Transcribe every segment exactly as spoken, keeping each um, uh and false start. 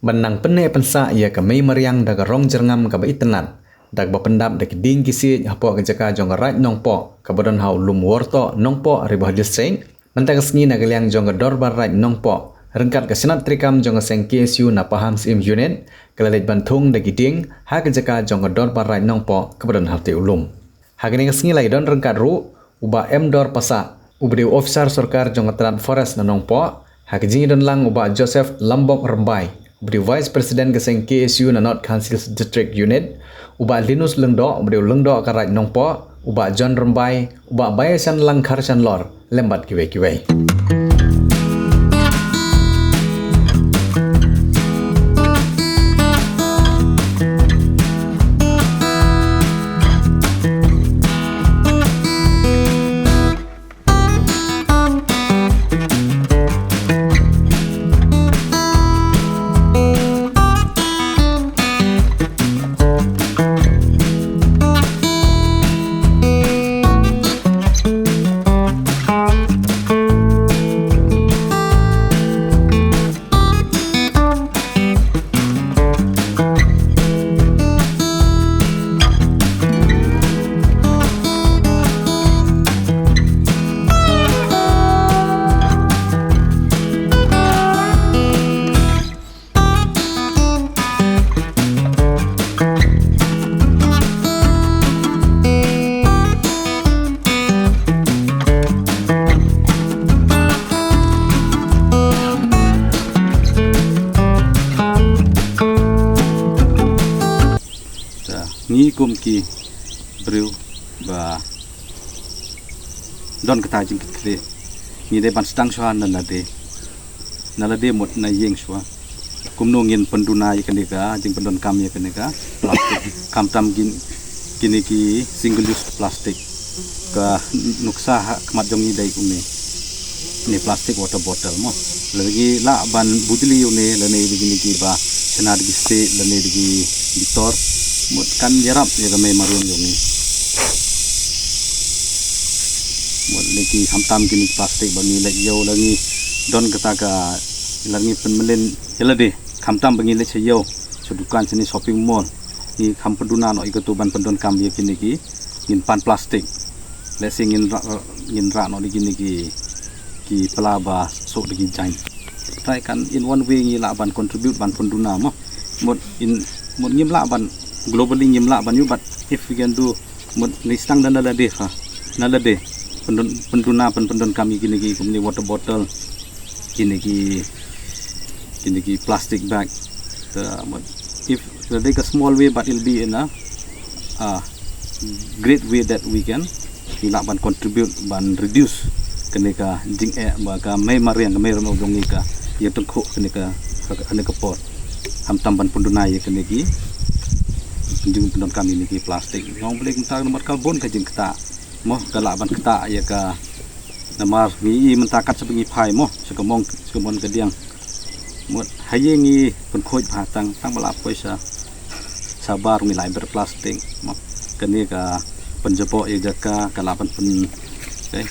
Ban nang pynneh pynsah ïa ka mei mariang da ka rong jyrngam kaba itynnad, da kaba pyndap da ki dieng ki siej hapoh ka jaka jong ka Raid Nongpoh, kaba don ha u lum Wortoh Nongpoh, Ri Bhoi District, mynta ka sngi na ka liang jong ka Dorbar Raid Nongpoh, ryngkat ka shnat treikam jong ka seng K S U na Pahamsyiem Unit, ka la leit ban thung da ki dieng ha ka jaka jong ka Dorbar Raid Nongpoh kaba don ha utei u lum. Ha kane ka sngi la ïadon ryngkat ruh u Bah M Dor Passah, uba dei u ophisar sorkar jong ka tnad Forest na Nongpoh, ha ka jingïadon lang u Bah Joseph Lambok Rymbai, uba dei u Vice President ka seng K S U na North Khasi Hills District Unit, u Bah Linus Lyngdoh, uba dei u Lyngdoh ka Raid Nongpoh, u Bah John Rymbai, u Bah Baïashanlang Kharshanlor, lem bad kiwei kiwei. Ngi kum ki briew ba don kata jingkitkhlieh, ngi dei ban sdang shuwa na lade, na lade mut na ïing shuwa. Kumno ngin pynduna ïa kane ka jingpyndonkam ïa kane ka plastic, khamtam kine ki single use plastic. Ka nuksa ha khmat jong ngi dei kumne, ne plastic water bottle mo. Lada ngi lah ban budli ïa une lane da kine kiba shna da ki stick lane da ki bitor, mut kan ïarap ïa ka mei mariang jong ngi. Mut ne ki khamtam kine ki plastic ba ngi leit ïew, lada ngi don kata ka, lada ngi pynmlien ïa lade, khamtam ba ngi leit sha ïew, sha dukan, shane shopping mall, ngi kham pynduna noh ïa katu ban pyndonkam ïa kine ki, ngin pan plastic. Lehse ngin rah, ngin rah noh da kine ki, ki pla ba soh da ki jaiñ. Trai kan in one way ngi lah ban contribute ban pynduna mo. Mut in, mut ngim lah ban globally ngim lah ban ïoh, but if we can do, mut ngi sdang da na lade ha, na lade. Pyndun, pynduna, pyn, pyndonkam ïa kine ki kumne water bottle, kine ki, kine ki plastic bag. Te mut if lada ka small way, but it'll be in a, a great way that we can, ngi lah ban contribute ban reduce kane ka jingeh ba ka mei mariang, ka mei rymmuh jong ngi ka ïa tyngkhuh kane ka, kane ka por. Khamtam ban pynduna ïa kane ki jingpyndonkam ïa kine ki plastic. Nga ong Blei mynta namar ka bun ka jingktah mo, ka lah ban ktah ïa ka, namar ngi i mynta kat shaba ngi phai mo, sha ka mong, sha ka mon ka diang. Mut ha ïing ngi pynkhuid bha tang, tang ba la poi sha, shabar ngi lai ber plastic mo. Kane ka pynjaboh ïa jaka, ka lah ban pyn, eh,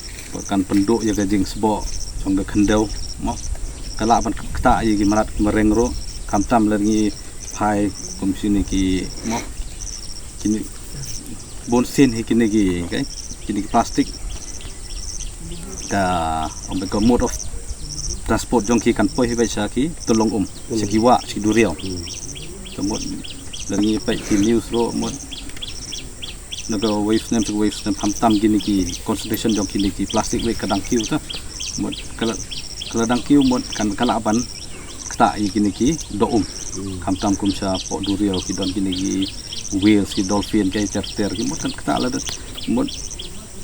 kan pynduh ïa ka jingsboh jong ka khyndew mo. Ka lah ban ktah ïa ki mrad ki mreng ruh, khamtam lada ngi phai kum shine ki mo. Kine bun sien hi kine ki, okay? Kine ki plastic. Ka, ong ba ka mode of transport jong ki kan poi hi beit sha ki tyllong um, sha ki wah, sha ki duriaw. Hmm. Te mut lada ngi peit ki news ruh mut na kawei u snem sha kawei u snem khamtam kine ki concentration jong kine ki plastic waste ka dang kiew ta. Mut ka la, ka la dang kiew mut kan ka lah ban ktah ïa kine ki doh um. Hmm. Khamtam kum shapoh duriaw ki don kine ki whales, ki dolphin, ki ter ter ki mut kan ktah lada. Mut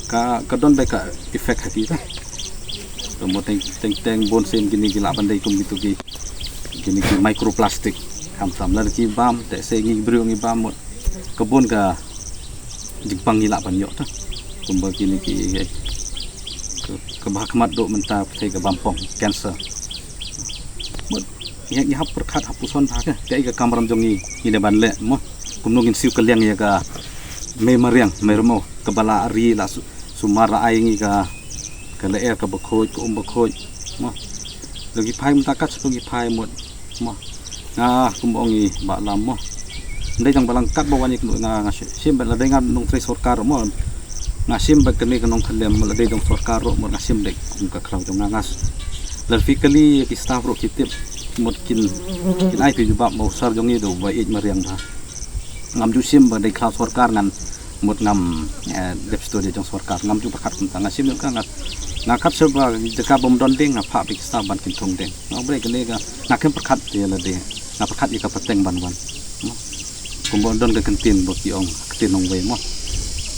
ka, ka don beit ka effect ha ki ta. Te mut teng, teng, teng bun sien kine ki lah ban dei kum kitu ki, kine ki microplastic. Khamtam lada ki bam, te se ngi briew ngi bam mut ka bun ka jingpang ngi lah ban ïoh ta. Kumba kine ki, eh, ka, kaba ha khmat duh mynta pyrthei ka bampong, cancer. Mut ngi, ngi hap pyrkhat, hap puson bha ka, kaei ka kamram jong ngi, ngi dei ban leh mo. Kumno ngin siew kylliang ïa ka mei mariang, mei rymmuh, kaba la ri la su, sumar la ai ngi ka, ka lyer kaba khuid, ka um ba khuid mo. Lada ngi phai mynta kat shaba ngi phai mut mo. Nga kumba ong i Bah Lam mo. Ndei jong balang kat ba wan i kynoi nga nga shim ba la dei nga nongtrei sorkar mo. Nga shim ba kane ka nongkhyllem mo la dei jong sorkar mo nga shim dei kum ka khlaw jong nga ngas. La phi kali ki staff ruh ki tip mut kin kin ai phi jubab mo sar jong i do ba ij mariang ba. Ngam ju shim ba dei khlaw sorkar ngan mut ngam dep study jong sorkar ngam ju pyrkhat kumta nga shim ka nga nga khat sha ba jaka bom don ding nga pha phi ki staff ban kin thung ding. Nga brei kane ka nga khem pyrkhat ïa lade nga pyrkhat ïa ka pateng ban wan. Kumba don ka ktien ba ki ong ktien nongwei mo.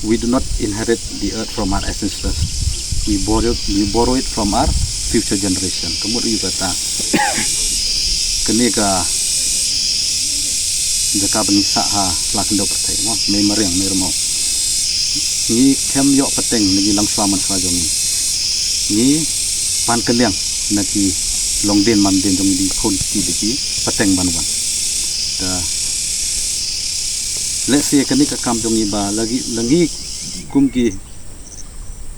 We do not inherit the earth from our ancestors. We borrow we borrow it from our future generation. Ka mut ïa kata kane ka jaka ban sah ha la kyndoh pyrthei mo. Mei mariang mei rmo. Ngi khem ïoh pateng na ngi lang shwa man shwa jong ngi. Ngi pan kylliang na ki long dien man dien jong ngi ding khun ki dei ki pateng ban wan. Da lehse kane ka kam jong ngi ba lagi langi kum ki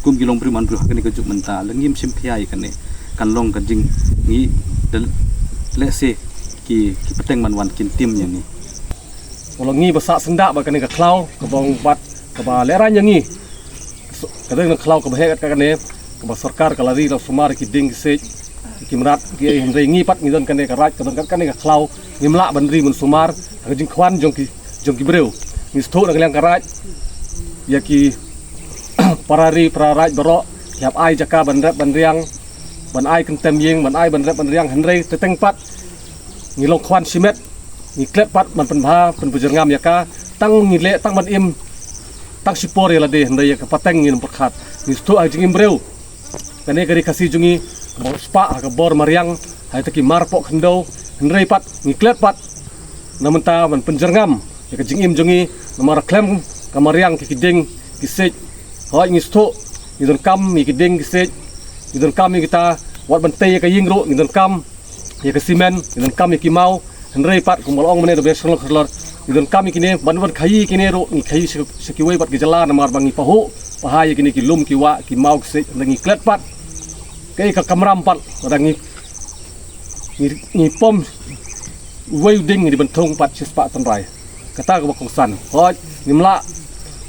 kum ki long briew man briew ha kane ka juk mynta langi mshim khia ïa kane kan long ka jing ngi da lehse ki ki pateng ban wan kin tim ïa ngi. Wala ngi ba sah sengda ba kane ka khlaw ka bong bat ka ba lehrain ïa ngi. Ka dang khlaw ka ba heh kat kane ka ba sorkar ka la ri la sumar ki ding ki sej ki mrad ki ai hynrei ngi pat ngi don kane ka raid ka don kat kane ka khlaw. Ngim lah ban ri ban sumar ka jingkhwan jong ki jong ki briew. Ngi sdang na ka liang ka raid ïa ki para ri para raid baroh ki hap ai jaka ban rep ban riang ban ai kyntem ïing ban ai ban rep ban riang hynrei te teng pat ngi long khwan shimet ngi klet pat ban pynbha pynpyrngam ïa ka tang ngi leh tang ban im tang shipor ïa lade hynrei ïa ka pateng ngi nang pyrkhat ngi sdang ai jingim briew. Kane ka ri Khasi jong ngi ka bor spah ha ka bor mariang hai ta ki mar poh khyndew hynrei pat ngi klet pat na mynta ban pynjyrngam ïa ka jingim jong ngi namar khlem ka mariang ki ki ding ki sej. Hoi ngi sdang ngi don kam ïa ki ding ki sej ngi don kam ïa kita wat ban tei ïa ka ïing ruh ngi don kam ïa ka simen ngi don kam ïa ki maw hynrei pat kum ba la ong mane da bes khlor khlor ngi don kam ïa kine ban ban khaïi kine ruh ngi khaïi sha kiwei pat ki jylla namar ba ngi pahuh paha ïa kine ki lum ki wah ki maw ki sej hynrei ngi klet pat. Kaei ka kamram pat da ngi ngi pom wei u ding ngi di ban thung pat shispah tynrai. Kata ka ba kongsan hoi ngim lah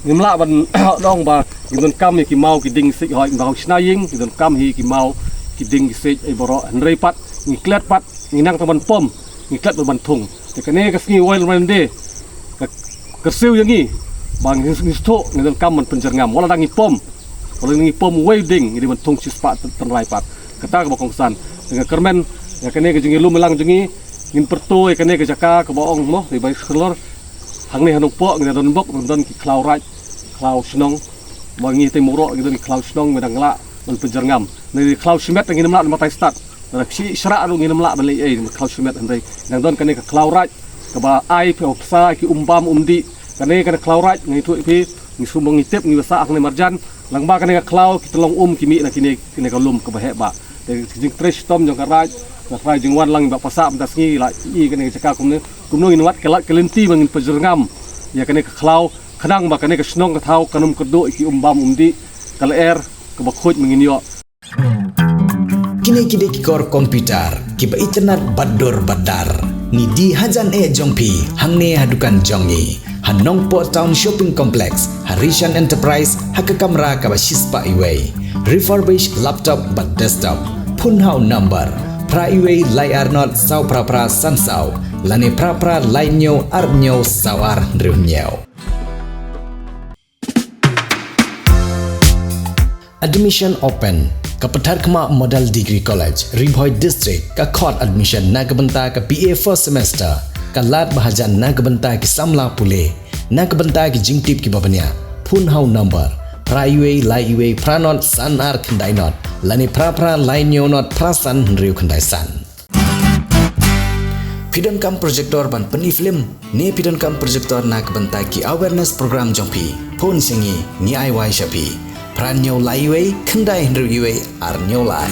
ngim lah ban dong ba ngi don kam ïa ki maw ki ding sik hoi ngim ba hoi shna ïing ngi don kam hi ki maw ki ding ki sik ai baroh hynrei pat ngi klet pat ngi nang ta ban pom ngi klet ban thung. Te kane ka sngi wei lem de ka kyrsiew ïa ngi ba ngi ngi sdang ngi don kam ban pynjyrngam wala da ngi pom wala ngi pom wei ding ngi di ban thung shispah tynrai pat. Kata ka ba kongsan nga kyrmen ïa kane ka jingïalum lang jong ngi ngin pyrto ïa kane ka jaka ka ba ong mo ri bai khlor. Hangne ha Nongpoh ngi don bok ngi don ki khlaw raid khlaw shnong. Ba ngi te muro ngi don ki khlaw shnong ngi dang lah ban pynjyrngam na ki khlaw shimet ngi nam lah ban matai stad. Na ki shrah ruh ngi nam lah ban lei ei khlaw shimet hynrei nang don kane ka khlaw raid ka ba ai phi psa ki umbam umdi kane kane khlaw raid ngi thuh phi ngi sum ngi tip ngi ba sah hangne marjan. Lang ba kane ka khlaw ki tlong um ki mih na kine kine ka lum ka ba heh ba te jingtrei shitom jong ka raid na trai jingwan lang ba pasah mynta sngi la i kane ka jaka kumne kumno ngin wat ka lad ka lynti ba ngin pynjyrngam ïa kane ka khlaw khnang ba kane ka shnong ka thaw kan ym kyrduh ïa ki umbam umdi ka lyer ka ba khuid ma ngin ïoh. Kine ki dei ki kor computer ki ba itynnad bad dur bad dar. Ngi die hajan eh jong phi hangne ha dukan jong ngi ha Nongpoh Town Shopping Complex ha Rishan Enterprise ha ka kamra ka ba shispah iwei. Refurbish laptop bad desktop. Phone ha u number phra iwei lai ar not saw phra phra san saw lane phra phra lai hynñiew ar hynñiew saw ar hynriew hynñiew. Admission open. Ka Pathar Khmah Model Degree College, Ri Bhoi District, ka khot admission na ka bynta ka B A first semester. Ka lad ba hajan na ka bynta ki samla pule. Na ka bynta ki jingtip ki ba bniah. Phone ha u number phra iwei lai iwei phra not san ar khyndai not lane phra phra lai hynñiew not phra san hynriew khyndai san. Phi donkam projector ban pyni film ne phi donkam projector na ka bynta ki awareness program jong phi. Phone sha ngi, ngi ai wai sha phi. Phra hynñiew lai iwei khyndai hynriew iwei ar hynñiew lai.